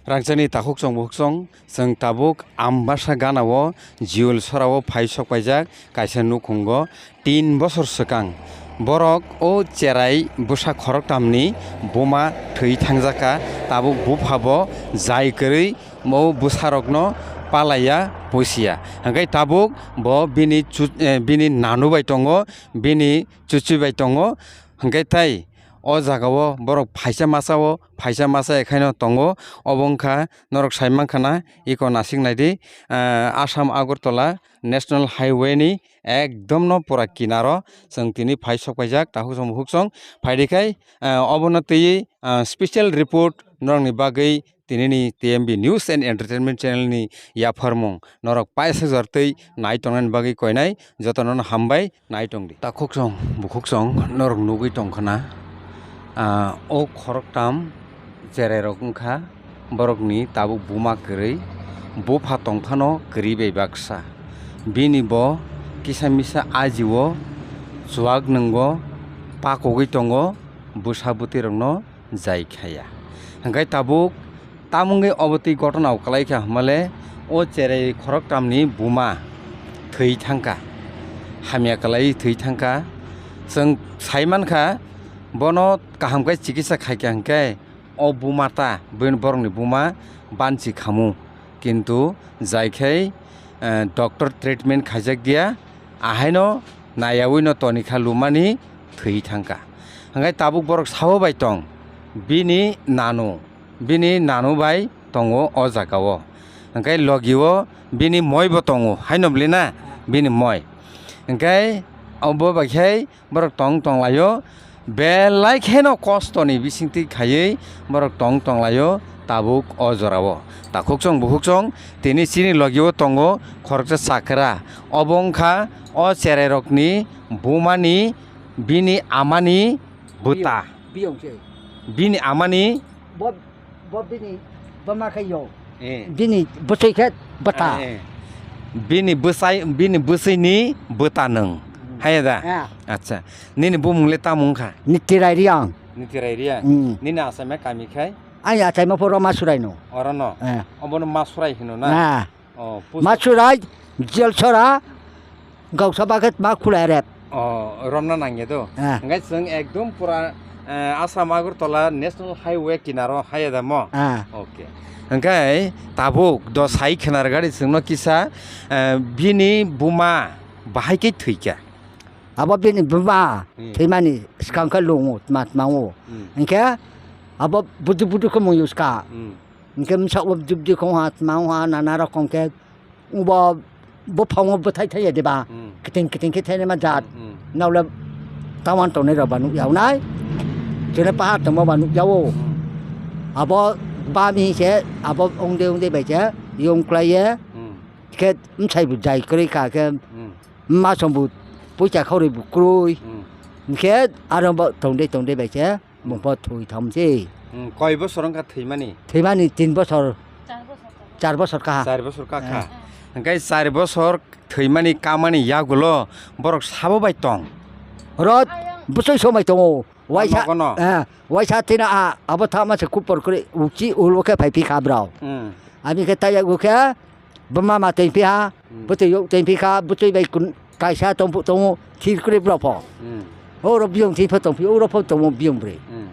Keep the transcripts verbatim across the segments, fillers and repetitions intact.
Rangchakni takhuk chwng bukhuk chwng, chwng tabuk Ambasa ganao Jewel sorao phai sok paijak kaisa nukhungo tin bosor swkang. Borok o cherai bwsa khoroktamni buma thwi thangjakha, tabuk buphabo jai kwrwi o bwsarokno palaiya pusiya. Hwnkhe tabuk bo bini chu-, eh, bini nanu bai tongo, bini chuchi bai tongo. Hwnkhe tai o jagao borok phaisa masa o, phaisa masa ekhaino tongo. Obo wngkha norok sai mankha na, iko nasik naidi, ah, Assam Agartala National Highway ni ekdom no pura kinaro chwng tini phai sok paijak, takhuk chwng bukhuk chwng. Phaidi khai, ah, obono twiwi, ah, special report norokni bagwi tinini T M B News and Entertainment Channel ni yapharmung norok paisa jar twi nai tongnani bagwi koinai jotono no hambai nai tongdi. Takhuk chwng bukhuk chwng norok nugwi tongkhana, ah, o khoroktam cherai rok wngkha borokni tabuk buma kwrwi, bupha tongphano kwrwi bai baksa. Bini bo kisa misa ajio chuak nwngo, pakogwi tongo, bwsa bwtwi rokno jai khaya. Hwnkhe tabuk tamungwi obo twi gotona kwlai kha hwnmale o cherai khoroktamni buma thwi thangkha, hamya kwlai thwi thangkha. Chwng sai mankha bono kaham khe chikitsa khaikha hwnkhe o buma ta, borokni buma banchi khamu. Kintu jai khai, eh, doctor treatment khaijak dia, ahaino nayaui no tonikha lumani thwi thangkha. Hwnkhe tabuk borok sao bai tong, bini nanu, bini nanu bai tongo o jagao. Hwnkhe logio bini moi bo tongo, haino bwlwi na, bini moi. Hwnkhe obo bai khai borok tong tonglaio, belai kheno kostoni bisingtwi khaiwi borok tong tonglaio tabuk o jorao. Takhuk chwng bukhuk chwng tini chini logio tongo khoroksa chakra, obo wngkha o cherai rokni bumani, bini amani bwta. Biyong, biyong se. Bini amani Bo, bo bini bama khe yo. Eh. Bini bwswi khe bwta. Eh, eh. Bini bwsai, bini bwswini bwta nwng. Hmm. Haiya da? Ah. Acha. Nini bumung le tamo wngkha? Nitirai Riang. Nitirai Riang. Hmm. Nini achaima kami khai? Ani achaima pho Roma Surai no. Oro no? Eh. Obono Ma Surai hino na? Ah. Oh, pusu- Masurai, Jelsora, Gausa Baket, ma Khulai Rep. Oh, romna nangya do. Ah. Hingke chwng ekdom pura, eh, Assam Agartala National Highway kinaro haiya da mo? Ah. Okay. Hingke tabuk do sai khwnar gari chwngno kisa, eh, bini buma bahai khe thwikha. Abo bini buma Hmm. thwimani swkang khe lungo, tma tma o. Hmm. Hingke abo budu budu khe mung yuska. Hmm. Hingke msao dibdi khong ha, tma ha, nana rokom khe, bo, bophango bwthai thaiya diba? Hmm. Kiting kiting khe thainai ma jat. Hmm, hmm. Naule tawan tongnai rok ba nuk yao nai. Chwle pahar tongma ba nuk yao. Hmm. Abo bami se, abo ongde ongde bai se, yong klai ye. Hmm. Khe msai bo jai kwrwi kha khe, Hmm. ma song bo poisa khaurwi bo kwrwi. Hmm. Hingke aro bo tongde tongde bai se. Bungpho thwi thom se. Hmm, koi bosor wngkha thwimani? Thwimani tin bosor. Char bosor kaha. Char bosor kakha. Eh. Hingke char bosor thwimani kamani yagulo borok sabo bai tong? Rot bwsoi somai tongo. Waisa, Tamo kono? Eh, waisa tina a, abo thama se kupor kre uchi ulo khe phai phi kha brao. Hmm. Ami khe taya go khe Buma ma tengpi ha, Hmm. bwtwi yok tengpi kha, bwtwi bai kun-, kaisa tongphu tongo, thir kwrwi borok pho. Hmm. Oro biyong thwi pho tongphi, oro pho tongo biyong bwrwi. Hmm.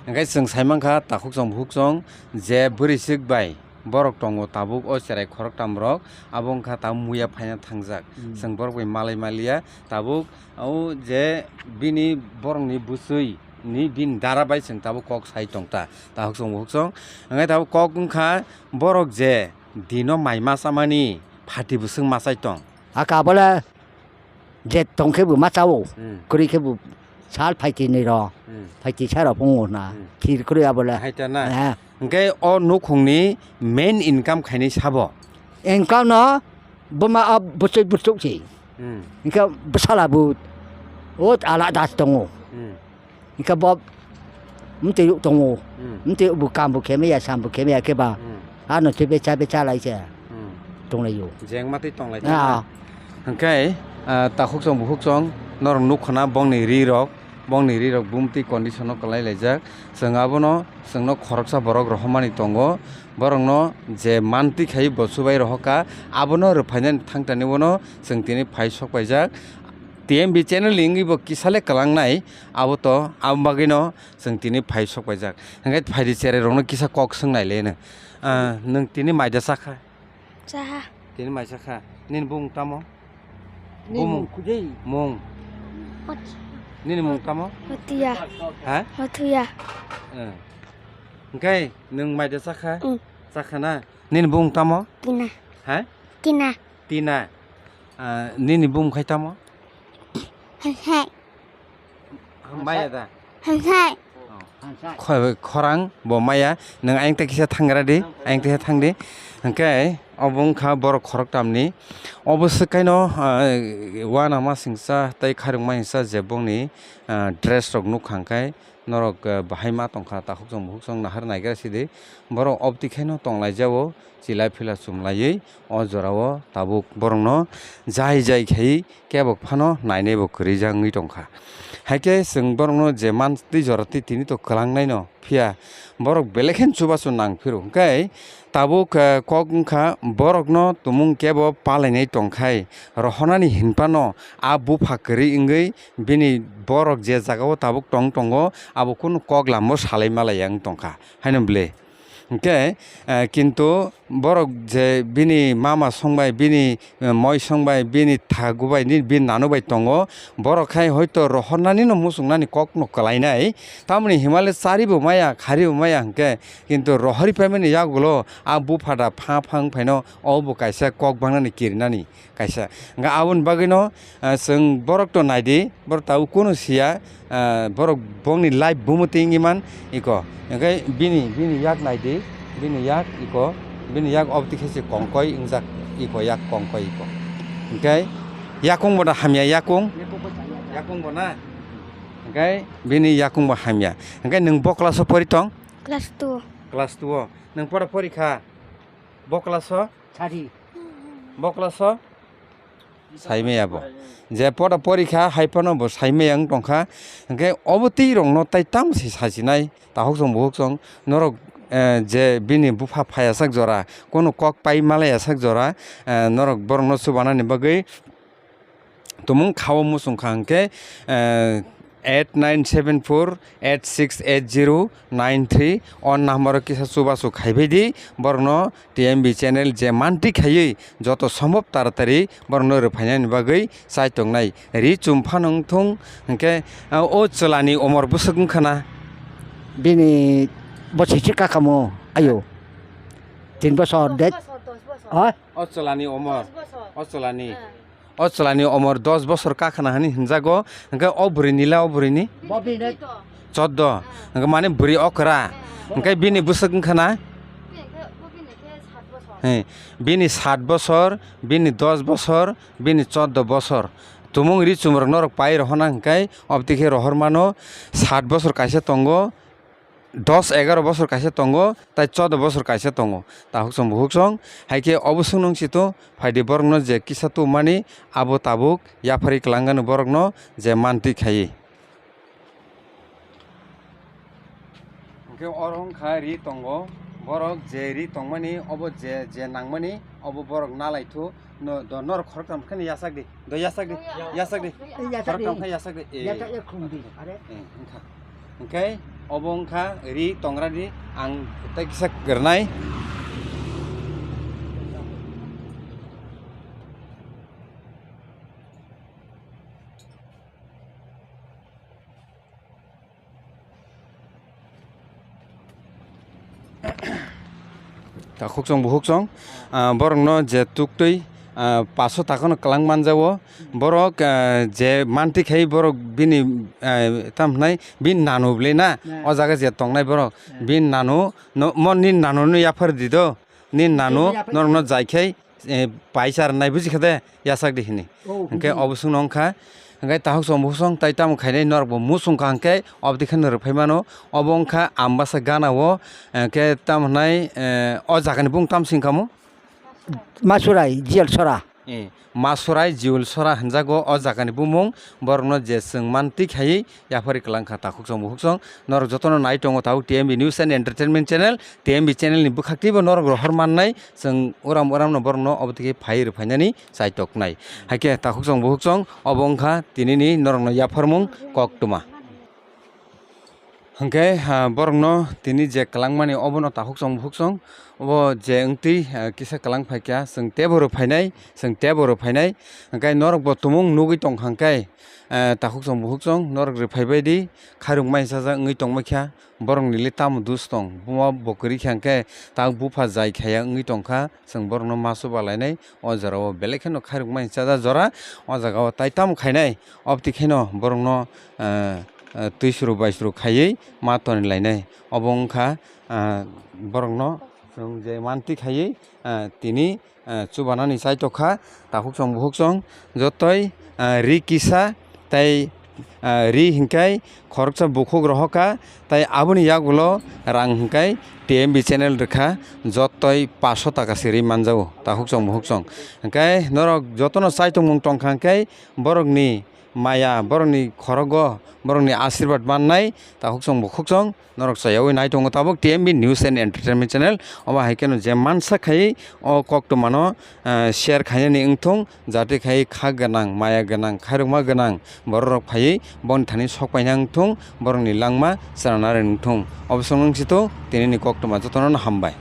Hingke chwng sai mankha, takhuk chwng bukhuk chwng, je bwrwi swk bai borok tongo tabuk o cherai khoroktam rok, abo wngkha tabuk muya phaina thangjak. Hmm. Chwng borok bai malai maliya, tabuk o je bini borokni bwswi ni bini dara bai chwng tabuk kok sai tong ta, takhuk chwng bukhuk chwng. Hingke tabuk kok wngkha borok je dino mai ma chamani pharti bwswk ma chai tong. Aka bole je tong khe bo ma chao, Hmm. kwrwi khe bo sal phaiti ni ro, Hmm. phaiti sa rok phungo na, Hmm. thir kwrwi abole. Hai ta na? Eh. Hingke o nukhungni main income khainai sabo? Income no buma a bwswk bwswk si. Hmm. Hingke bwsala bo o ala das tongo. Hmm. Hingke bo mtwi tongo. Hmm. Mtwi bo kam bo khemya, sam bo khemya khe ba. Hmm. Ano se becha becha lai se. Hmm. Tonglaio. Jengma twi tonglai Ah. tongma. Hingke, ah, takhuk chwng bukhuk chwng norok nuk khna bongni ri rok. Bongni rirok bumtwi condition-o kwlai laijak. Chwng abono, chwngno khoroksa borok rohormani tongo. Borokno je mantwi khai bo chubai rohorkha, abono rwphainani thangtani bono chwng tini phai sok paijak. T M B channel ni wngwi bo kisa le kwlangnai, abo to, abo bagwino chwng tini phai sok paijak. Hwnkhe phaidi cherai rokno kisa kok swngnai le no. Ah, nwng tini maida chakha? Chaha. Tini mai chakha. Nini bumung tamo? Nini bumung. Mung kujui. Mung. Hot-, nini mung tamo? Hotuya. Ha? Hotuya. Eh. Hwnkhe nwng maida chakha? Mm. Chakha na? Nini bumung tamo? Tina. Ha? Tina. Tina. Ah, nini bumung khai tamo? Hai hai. Maya da? Hai hai. Oh. Khorang bo maya, nwng ayang tai kisa thangra di, ayang tai kisa thang di. Hwnkhe obo wngkha borok khoroktamni. Obo swkaino, ah, uanama singsa tei kharwngma singsa je bongni, ah, dress rok nukha hwnkhe norok, ah, bahai ma tongkha, takhuk chwng bukhuk chwng nahar naigra sidi. Borok obtwi khaino tonglaijao, chilai phila chumlaiwi o jorao tabuk borokno jai jai khai kebok phano nainaibo kwrwi jak wngwi tongkha. Haikhe chwng borokno je mantwi jora twi tini to kwlangnaino, phiya borok belai kheno chubachu nang phiro. Hwnkhe tabuk, eh, kok wngkha borokno tumung kebo palainai tongkhai rohornani hinphano a bupha kwrwi wngwi bini borok je jagao tabuk tong tongo abo kunu kok lambo salai malaiya wng tongkha haino ble. Hwnkhe, eh, kintu borok je bini mama songbai, bini, eh, moi songbai, bini thagu bai, ni, bini nanu bai tongo, borok khai hoito rohornani no muchungnani kok no kwlainai, tamoni himale chari bo maya, khari bo maya hwnkhe, kintu rohorwi paimani yagulo a bupha da pha pha wng phaino obo kaisa kok bangnani kirinani. Kaisa. Hwnkhe aboni bagwino, ah, chwng borok to naidi, borok tabuk kunu siya, ah, borok bongni life bumutwi wngwi man iko. Hwnkhe bini, bini yak naidi, bini yak iko, bini yak obtwi khe se kongkoi wngjak iko, yak kongkoi iko. Hwnkhe yakung bo da hamya yakung? Yakung bo na? Hwnkhe bini yakung bo hamya. Hwnkhe nwng bo class o pori tong? Class two. Class two o. Nwng pora pori kha? Bo class o? Sadi. Bo class o? Saimaya bo. Je poda porikha, hai phano bo saimaya wng tongkha. Hwnkhe obo twi rokno tai tamo se sachinai, takhuk chwng bukhuk chwng. Norok, eh, je bini bupha phaiya sak jora, kono kok pai malaiya sak jora, eh, norok borokno chubanani bagwi tumung khao muchung kha hwnkhe, eh, eight nine seven four eight six eight zero nine three o number o kisa chubachu khaibai di, borokno T M B channel je mantwi khaiwi joto sombhob taratari borokno rwphainani bagwi chai tongnai. Ri chum phano wng thung hwnkhe, ah, o chwlani omor bwswk wngkha na? Bini bosi se kakamo ayo. Tin bosor de. Dos bosor, dos bosor. Ah? O chwlani omor. Dos bosor. O chwlani. Ah. O chwlani omor dos bosor kakhana hwnwi hwnjago, hwnkhe o bwrwini la o bwrwini? Bo bini choddo. Hwnkhe mane bwrwi okra. Hwnkhe bini bwswk wngkha na? He, bini sat bosor, bini dos bosor, bini choddo bosor. Tumung ri chumrok norok pai rohorna hwnkhe obtwi khe rohor mano sat bosor kaisa tongo. Dos egaro bosor kaisa tongo, tai chodo bosor kaisa tongo. Takhuk chwng bukhuk chwng, hai khe obo swngno wng sito, phaidi borokno je kisa tubumani, abo tabuk yapharwi kwlangano borokno je mantwi khaiwi. Hwnkhe oro wngkha ri tongo, borok je ri tongmani, obo je, je nangmani, obo borok nalaithu. No, do, norok khoroktham khe no yasak di. Do yasak di. Yasak di. Yasak di. Khoroktham khe yasak di. Eh. Yasak ya khum di. Are. Eh, wngkha. Hwnkhe obo wngkha ri tongra di, ang tei kisa kwrwnai. Takhuk chwng bukhuk chwng, ah, borokno je tuktwi, ah, paso takano kwlang manjao, borok, ah, je mantwi khai borok bini, ah, tam hwnai bini nanu bwlwi na, o jaga je tongnai borok, bini nanu no, mo nini nanu no yaphar di do, nini nanu norokno jai khai, eh, paisa rwnai buji kha de, yasak di hini. Oh, hwnkhe buji. Obo swngno wngkha, hwnkhe takhuk chwng bukhuk chwng tai tamo khainai norok bo muchung kha hwnkhe obodi khe norok phai mano. Obo wngkha Ambasa gana o, hwnkhe tamo hwnai, eh, o jaga ni bung tamo singkha mo? Masurai, Jial Sora. Eh, Masurai Jiul Sora hinjago o jagani bumung, borokno je chwng mantwi khaiwi yaphari kwlangkha takhuk chwng bukhuk chwng. Norok jotono nai tongo tabuk T M B News and Entertainment Channel, T M B channel ni bwkhak twibo norok rohor mannai, chwng uram uramno borokno obo twi phai rwphainani chaitoknai. Haikhe takhuk chwng bukhuk chwng obo wngkha tinini norokno yapharmung koktwma. Hwnkhe, ah, borokno tini je kwlangmani obono takhuk chwng bukhuk chwng, obo je wngtwi, ah, kisa kwlang phaikha, chwng teibo rwphainai, chwng teibo rwphainai. Hwnkhe norokbo tumung nugwi tongkha hwnkhe, ah, takhuk chwng bukhuk chwng norok rwphaibaidi khairokma hinsa jak wngwi tongbaikha, borokni le tamo dos tong, buma bo kwrwi kha hwnkhe tak bupha jai khaiya wngwi tongkha, chwng borokno ma chuba lainai, o jorao belai kheno khairokma hinsa jak jora, o jagao tai tamo khainai, obotwi kheno borokno, ah, ah, twisru baisru khaiwi ma toni lainai. Obo wngkha, ah, borokno chwng je mantwi khaiwi, ah, tini, ah, chubanani chaitokha takhuk chwng bukhuk chwng jotoi, ah, ri kisa tei, ah, ri hinkhai khoroksa bukhuk rohorkha tei aboni yagulo rang hinkhai T M B channel rwkha jotoi paso taka se ri manjago takhuk chwng bukhuk chwng. Hinkhai norok jotono chaitokmung tongkha hinkhai borokni maya, borokni khorogo, borokni asirwad mannai, takhuk chwng bukhuk chwng, norok chayawi nai tongo tabuk T M B News and Entertainment Channel. Omo hai kheno je mansa khai o koktwmano, eh, share khainani wngthung, jate khai kha gwnang, maya gwnang, khairokma gwnang bororok phaiwi boni thani sok paina wngthung, borokni langma chwrana rwngthung. Obo swngwng sito tinini koktwma jotono hambai.